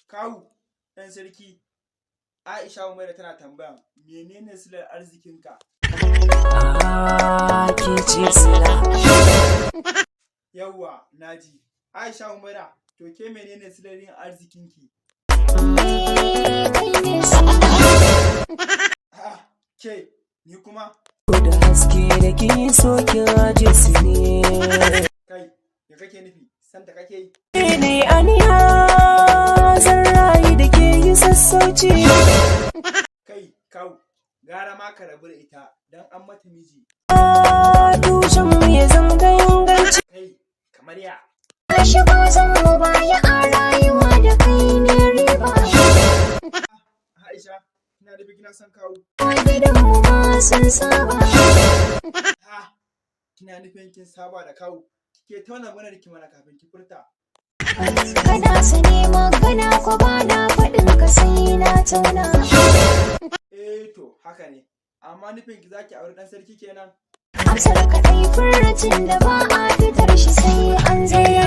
Kawu, ɗan sarki, Aisha Umaira tana tambaya menene silar arzikinka? Ah, ke ce sila. Yawwa, naji. Aisha Umaira, to ke menene silar yin arzikinki? Kai ne sila. A'a, ke, ni kuma? Da haske da ke so ki aje su ne. Kai, me kake nufi? Santa kake yi? Ne aniya zan rayu da ke yi sassauci. Kai, kawu, gara ma ka rabu da ita don an mata miji. Tushen mu ya zama da inganci. Kai, kamar ya. Ka shigo zan mu baya a rayuwa da kai ne riba. Aisha, kina nufi kina son kawu? A gidanmu ma sun saba. Ha, kina nufin kin saba da kawu? Kike tauna maganar ki mana kafin ki furta. Kana sane magana ko ba na faɗin ka sai na tauna. Eh to, haka ne. Amma nufin ki zaki auri ɗan sarki kenan? Amsar ka ɗai furcin da ba a fitar shi sai an zauna.